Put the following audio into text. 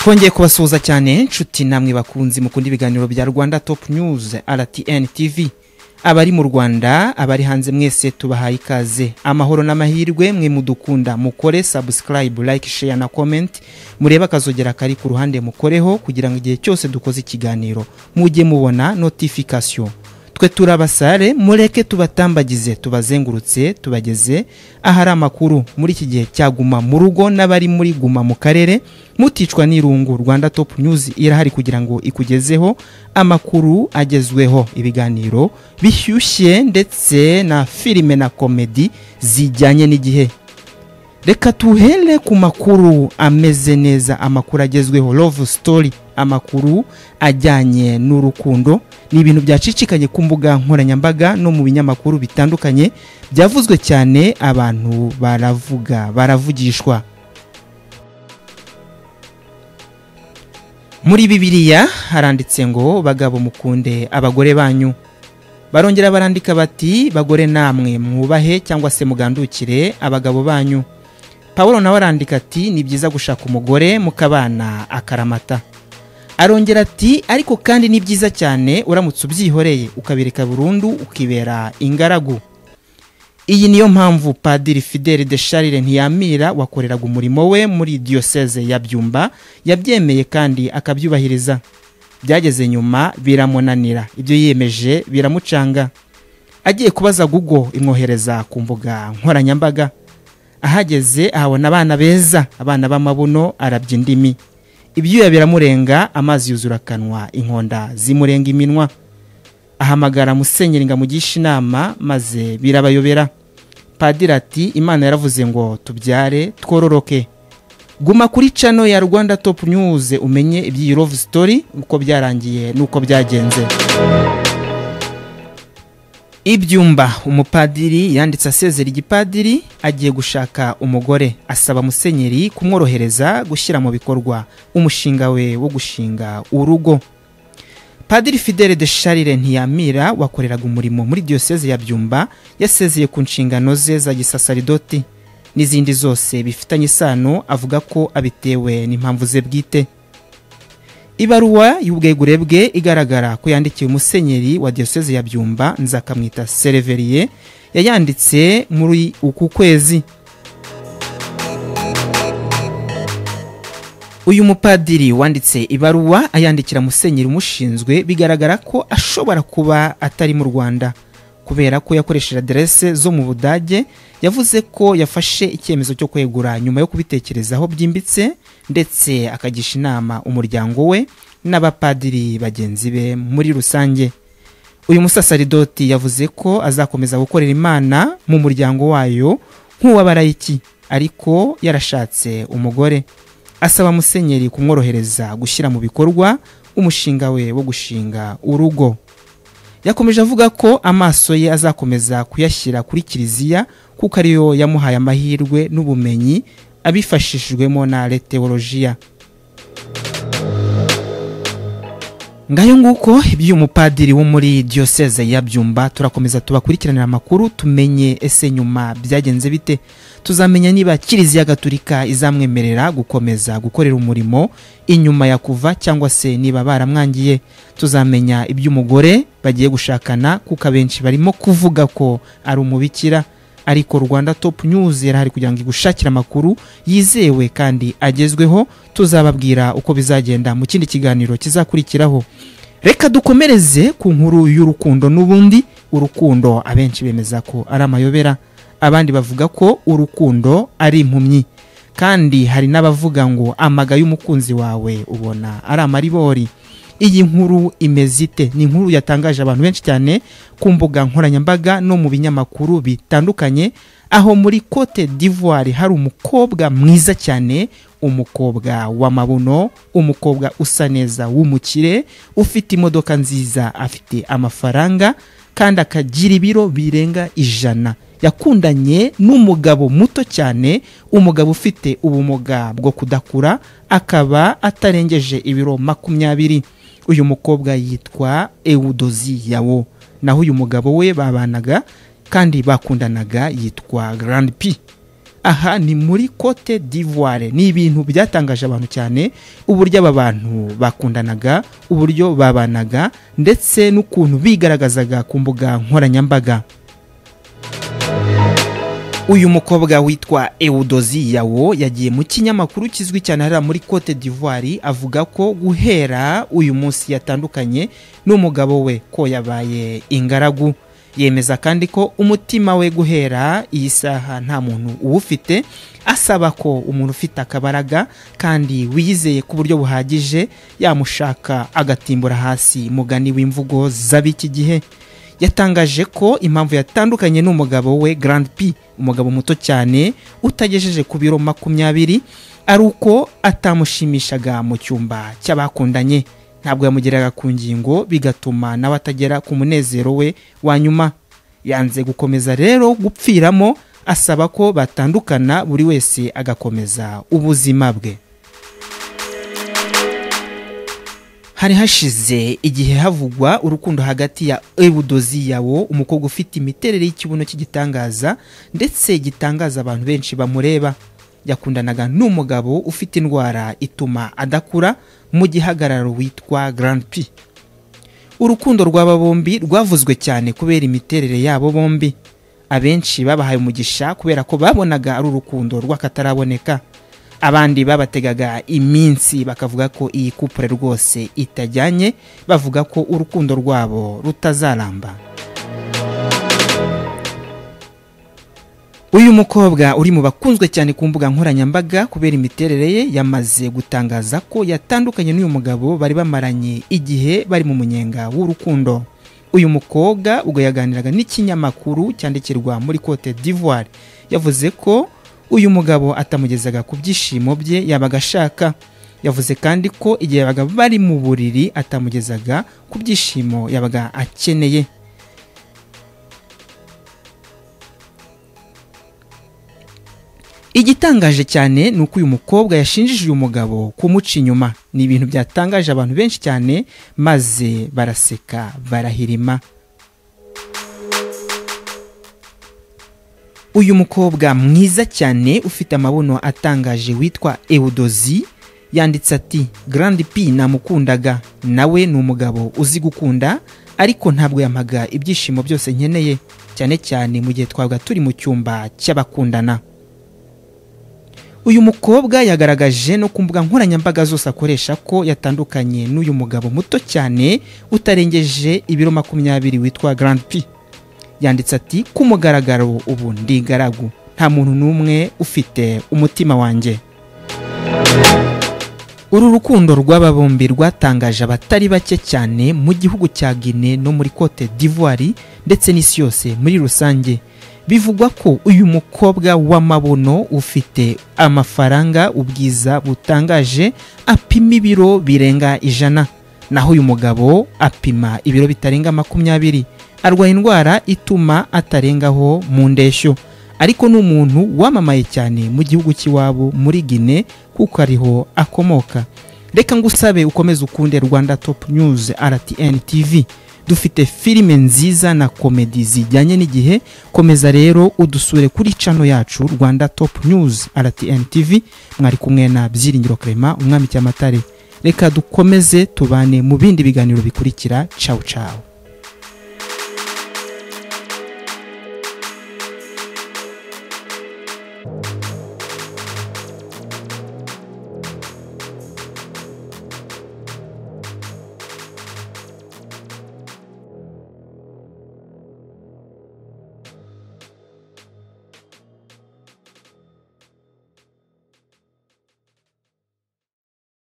Twongeye kubasuhuza cyane nshuti namwe bakunzi mukunda ibiganiro bya Rwanda Top News RTN TV. Abari mu Rwanda, abari hanze mwese tubahaye ikaze. Amahoro n'amahirwe mwe mudukunda, mukore subscribe, like, share na comment. Mureba akazogera kari ku ruhande mukoreho kugira ngo igihe cyose dukoze ikiganiro mujye mubona notification. Twe turabasare, mureke tubatambagize, tubazengurutse, tubageze ahari amakuru muri iki gihe cyaguma mu rugo n'abari muri guma mu karere muticwa n'irungu. Rwanda Top News irahari kugira ngo ikugezeho amakuru agezweho, ibiganiro bishyushye ndetse na filime na komedi zijyanye n'igihe. Reka tuhere ku makuru ameze neza, amakuru agezweho, love story, amakuru ajyanye n'urukundo. Ni ibintu byacicikanye ku mbuga nkoranyambaga no mu binyamakuru bitandukanye, byavuzwe cyane, abantu baravuga, baravugishwa. Muri Bibiliya haranditse ngo bagabo mukunde abagore banyu. Barongera barandika bati bagore namwe mwubahe cyangwa se mugandukire abagabo banyu. Paulo nawe arandika ati ni byiza gushaka umugore mukabana akaramata. Arongera ati ariko kandi ni byiza cyane uramutse ubyihoreye ukabireka burundu ukibera ingaragu. Iyi niyo mpamvu Padiri Fidele de Charles Ntiyamira wakoreraga umurimo we muri diocese ya Byumba yabyemeye kandi akabyubahiriza. Byageze nyuma biramunanira, ibyo yiyemeje biramucanga. Agiye kubaza Google imwohereza ku mbuga nkoranyambaga. Ahageze ahabona abana beza, abana b'amabuno, arabya indimi. Ibyuya biramurenga, amazi yuzura akanwa, inkonda zimurenga iminwa. Ahamagara musenyeri ngo amugishe inama, maze birabayobera. Padiri ati Imana yaravuze ngo tubyare twororoke. Guma kuri channel ya Rwanda Top News umenye iby'iyi love story uko byarangiye nuko byagenze. Ibyumba umupadiri yanditse asezera igipadiri agiye gushaka umugore, asaba musenyeri kumworohereza gushyira mu bikorwa umushinga we wo gushinga urugo. Padiri Fidele de Charles Ntiyamira wakoreraga umurimo muri diocese ya Byumba yasezeye ku nshingano ze za gisasaridoti n'izindi zose bifitanye isano, avuga ko abitewe n'impamvu ze bwite. Ibaruwa y'ubwegure bwe igaragara ko yandikiwe musenyeri wa diocese ya Byumba Nzakamwita Sereveriye, yayanditse muri uku kwezi. Uyu mupadiri wanditse ibaruwa ayandikira musenyeri umushinzwe, bigaragara ko ashobora kuba atari mu Rwanda kubera ko yakoresheje adresse zo mu Budage. Yavuze ko yafashe icyemezo cyo kwegura nyuma yo kubitekerezaho byimbitse, ndetse akagisha inama umuryango we n'abapadiri bagenzi be muri rusange. Uyu musasaridoti yavuze ko azakomeza gukorera Imana mu muryango wayo nk'uw'abarayiki, ariko yarashatse umugore. Asaba musenyeri kumworohereza gushyira mu bikorwa umushinga we wo gushinga urugo. Yakomeje avuga ko amaso ye azakomeza kuyashyira kuri kiliziya kuko ariyo yamuhaye amahirwe n'ubumenyi abifashishijwemo na teologiya. Ngayo nguko iby'uyu mupadiri wo muri diocese ya Byumba. Turakomeza tubakurikiranira amakuru tumenye ese nyuma byagenze bite. Tuzamenya niba Kiliziya Gatolika izamwemerera gukomeza gukorera umurimo inyuma ya kuva cyangwa se niba baramwangiye. Tuzamenya iby'umugore bagiye gushakana kuko abenshi barimo kuvuga ko ari umubikira, ariko Rwanda Top News yarahari kugira ngo igushakire amakuru yizewe kandi agezweho. Tuzababwira uko bizagenda mu kindi kiganiro kizakurikiraho. Reka dukomereze ku nkuru y'urukundo n'ubundi. Urukundo abenshi bemeza ko ari amayobera, abandi bavuga ko urukundo ari impumyi, kandi hari n'abavuga ngo amaga y'umukunzi wawe ubona ari amaribori. Iyi nkuru imeze ite? Ni inkuru yatangaje abantu benshi cyane ku mbuga nkoranyambaga no mu binyamakuru bitandukanye, aho muri Cote d'Ivoire hari umukobwa mwiza cyane, umukobwa w'amabuno, umukobwa usa neza w'umukire, ufite imodoka nziza, afite amafaranga kandi akagira ibiro birenga 100. Yakundanye n'umugabo muto cyane, umugabo ufite ubumuga bwo kudakura, akaba atarengeje ibiro 20. Uyu mukobwa yitwa Eudozi Yawo, naho uyu mugabo we babanaga kandi bakundanaga yitwa Grand P. Aha ni muri Cote d'Ivoire. Ni ibintu byatangaje abantu cyane, uburyo aba bantu bakundanaga, uburyo babanaga, ndetse n'ukuntu bigaragazaga ku mbuga nkoranyambaga. Uyu mukobwa witwa Eudosi Yawo yagiye mu kinyamakuru kizwi cyane hariya muri Cote d'Ivoire, avuga ko guhera uyu munsi yatandukanye n'umugabo we, ko yabaye ingaragu. Yemeza kandi ko umutima we guhera iyi saha nta muntu uwufite, asaba ko umuntu ufite akabaraga kandi wiyizeye ku buryo buhagije yamushaka agatimbura hasi, mugani w'imvugo z'ab'iki gihe. Yatangaje ko impamvu yatandukanye n'umugabo we Grand P, umugabo muto cyane utagejeje ku biro 20, ari uko atamushimishaga mu cyumba cy'abakundanye. Ntabwo yamugeraga ku ngingo, bigatuma nawe atagera ku munezero we wa nyuma. Yanze gukomeza rero gupfiramo, asaba ko batandukana buri wese agakomeza ubuzima bwe. Hari hashize igihe havugwa urukundo hagati ya Eudosi Yawo, umukobwa ufite imiterere y'ikibuno cy'igitangaza ndetse gitangaza abantu benshi bamureba. Yakundanaga n'umugabo ufite indwara ituma adakura mu gihagararo witwa Grand P. Urukundo rw'aba bombi rwavuzwe cyane kubera imiterere yabo bombi. Abenshi babahaye umugisha kubera ko babonaga ari urukundo rw'akataraboneka. Abandi babategaga iminsi bakavuga ko iyi couple rwose itajyanye, bavuga ko urukundo rwabo rutazaramba. Uyu mukobwa uri mu bakunzwe cyane ku mbuga nkoranyambaga kubera imiterere ye, yamaze gutangaza ko yatandukanye n'uyu mugabo bari bamaranye igihe bari mu munyenga w'urukundo. Uyu mukobwa ubwo yaganiraga n'ikinyamakuru cyandikirwa muri Cote d'Ivoire, yavuze ko uyu mugabo atamugezaga ku byishimo bye yabaga ashaka. Yavuze kandi ko igihe yabaga bari mu buriri atamugezaga ku byishimo yabaga akeneye. Igitangaje cyane ni uko uyu mukobwa yashinjije uyu mugabo kumuca inyuma. Ni ibintu byatangaje abantu benshi cyane, maze baraseka barahirima. Uyu mukobwa mwiza cyane ufite amabuno atangaje witwa Eudosi yanditse ati: Grand P namukundaga, nawe ni umugabo uzi gukunda, ariko ntabwo yampaga ibyishimo byose nkeneye, cyane cyane mu gihe twabaga turi mu cyumba cy'abakundana. Uyu mukobwa yagaragaje no ku mbuga nkoranyambaga zose akoresha ko yatandukanye n'uyu mugabo muto cyane utarengeje ibiro 20 witwa Grand P. Yanditse ati: ku mugaragaro ubu ndi ingaragu, nta muntu n'umwe ufite umutima wanjye. Uru rukundo rw'aba bombi rwatangaje abatari bake cyane mu gihugu cya Guinea no muri Cote d'Ivoire ndetse n'isi yose muri rusange. Bivugwa ko uyu mukobwa w'amabuno ufite amafaranga, ubwiza butangaje, apima ibiro birenga 100, naho uyu mugabo apima ibiro bitarenga 20. Arwaye indwara ituma atarengaho mu ndeshyo, ariko ni umuntu wamamaye cyane mu gihugu cy'iwabo muri Guinea kuko ariho akomoka. Reka ngusabe ukomeze ukunde Rwanda Top News RTN TV. Dufite filime nziza na komedi zijyanye n'igihe. Komeza rero udusure kuri channel yacu Rwanda Top News RTN TV. Mwari kumwe na Byiringiro Clement, umwami Cyamatare. Reka dukomeze tubane mu bindi biganiro bikurikira. Ciao ciao.